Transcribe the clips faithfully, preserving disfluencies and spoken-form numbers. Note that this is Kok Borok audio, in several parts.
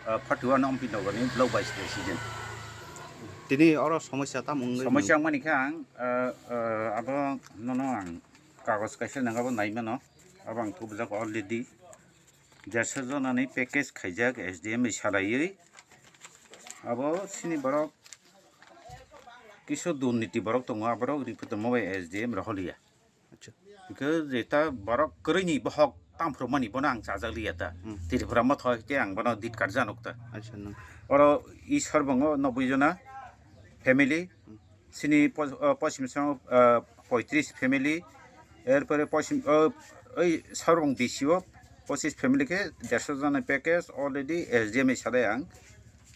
Ah, forty one Ompi Nogor ni block vice president. Tini oro somosya tamo wngwi Somosya mano? Wngmani khe ang, ah, ah, abo nono ang kagoj kaisa nangabo nai mano. Abo ang thubujak already. Dersho jonani package khaijak S D M ni salaiwi. Abo sini borok kisu durniti borok tongo, aborok riphuto mo bai S D M roholiya. Acha. Hwnkhe jeta borok kwrwini bohok tamphru mani bono ang chajak liya ta. Hmm. Tripura motho hwnkhe ang bono dit karjanok ta. Acha, nang. Oro Ishwar bongo noboi jona family. Hmm. Sini pos-, ah, pochim song, ah, poitris family. Erpore pochim, ah, oi Sarbong D C o pochis family khe dersho jona package already S D M ni salai ang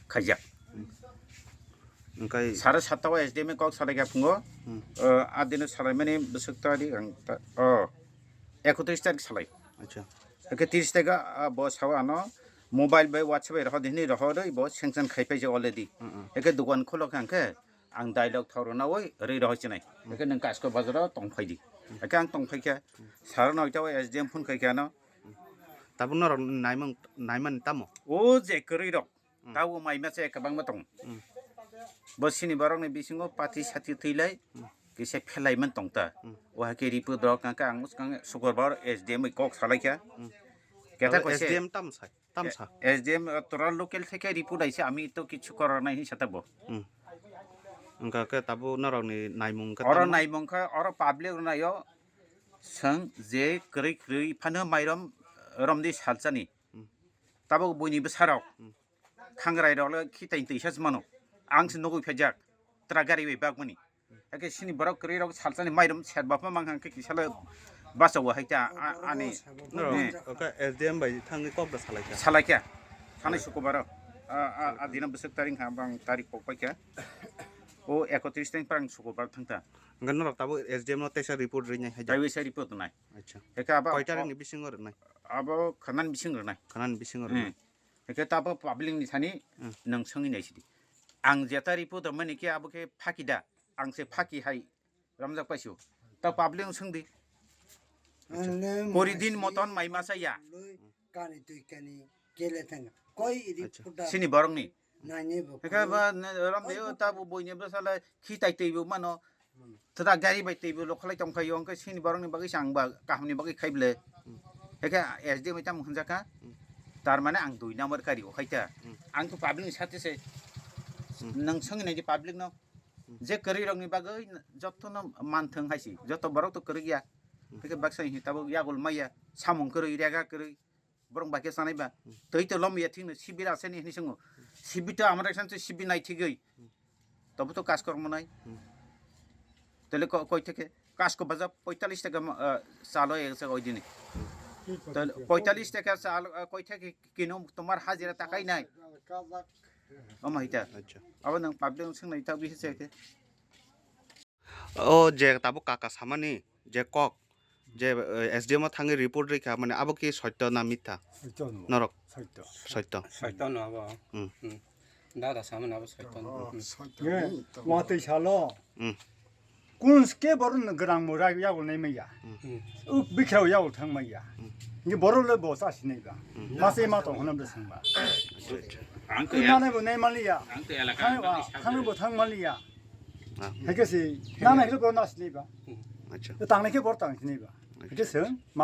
khaijak. Hmm. Hwnkhe Sare satta o S D M ni kok salai kha phungo. Hmm. Ah, a dino salaimani bwswk tarik ang ta-, oh, ekotris tarik salai. Acha. Hwnkhe tris tarik, ah, bo sao ano mobile bai WhatsApp bai rohor di hwnwi rohorwi bo sanction khai paijak already. Hmm, hmm. Hwnkhe dukan khulok kha hwnkhe ang dialog thok rwna oi rwi rohor chinai. Hmm. Hwnkhe nwng Kasko bazaro tong phai di. Hmm. Hwnkhe ang tong phai kha sare noita o S D M phone khai kha ano. Tabuk norok naimang, naimani tamo? O je kwrwi rok. Hmm. Tabuk mai masa kwbangma tongo. Hmm. Bo sini borokni bisingo pati sati thwilai, hmm, kisa phelai man tong ta. Hmm. O hai khe ripot rok hwnkhe ang swkang sukurbar S D M bai kok salai kha. Hmm. Keta abo kaisa S D M tam sai, tam sa? S D M, uh, tora local theke ripot aise, ami to kichu koror nai hinwi sata bo. Hmm. Wngkha khe tabuk norokni naimung khe oro tamo? Naimung khe oro public rok naio, swng je kwrwi kwrwi phano mairom romdi salsani. Hmm. Tabuk buini bwsarok. Hmm. Thangrai rok le khitai twi sa mano. Ang se nugui phaijak. Tra gari bai bagmani. Hake sini borok kwrwi rok salsani mairum set bapma mang hangke kisalo bacha wa haita a-, ani. No, eh, oka S D M bai thangwi kok da salaikha. Salaikha. Thani sukubar o. A, a, a dina bwswk tarik ha bang tarik pok paikha. O ekotris tarik parang sukubar thangta. Hwnkhe norok tabuk S D M no teisa report rinai haida. Taiwi sa report nai. Acha. Hake abo koi tarik ni bisingo rinai? Abo khanan bisingo rinai. Khanan bisingo rinai. Hmm. Hake tabo public ni thani, hmm, nang sangwi naisidi. Ang jeta report mani khe abo khe phaki da. Ang se phaki hai ramjak paisio. Ta public swngdi. Ang le pori din masa moton mai masa ya. Lui kani tui kani kele thang. Koi idi acha. Phuda. Sini borok ni. Nai ni bo. Hake ba ne ramde o ta bo boine bwsala khitai tei bo mano. Hmm. Thada gari bai tei bo lokhalai tong khayo hwnkhe sini borok ni bagwi sang ba kaham ni bagwi khai ble. Hmm. Hake S D M tam hwnjaka. Hmm. Tar mane ang dui number kari o khaita. Hmm. Ang to public ni sate se. Hmm. Nang sangwi nai di public no. Hmm. Je kwrwi rok ni bagwi joto no manthwng hai si. Joto borok to kwrwi ya. Hmm. Hake baksa hi tabuk yagul maya. Samung kwrwi rega kwrwi. Borok bai khe sanai ba. Hmm. Twi to lom ya thik no sibi ra se ni hini sungo. Sibi to amra san se sibi nai thigwi. Hmm. Tobo to kas kormo nai. Hmm. Tele ko-, koi theke kas ko baja poitalis taka ma, ah, salo ek sa oi dini. Tele poitalis taka salo, ah, koi theke kino tomar hajira takai nai. Omo hita. Acha. Abo nang public sing nai ta bi se ke. O je tabuk kaka samani je kok je, eh, S D M o thangwi report rikha mane abo ki sotto na mitha? Sotto no. Norok? Sotto. Sotto. Sotto no abo. Hmm. Hmm. Dada samani abo sotto no. Oh, hmm. Sotto. Ye, ni to. Watwi salo. Hmm. Kun ske boru no grang mo rai yagul nai maya. Hmm. Uk bikha yagul thang maya. Hmm. Ni boru le bo sa sinai ba. Hmm. Mase ma tong honam de sangba. Acha, acha. Ang to nane bo nai maliya. Ang to elaka thang ba, thang bo thang maliya. Ah. Hake si, nana hilo bor nas ni ba. Acha. Tang ni ke bor tang ni ba. Acha. Hake si, ma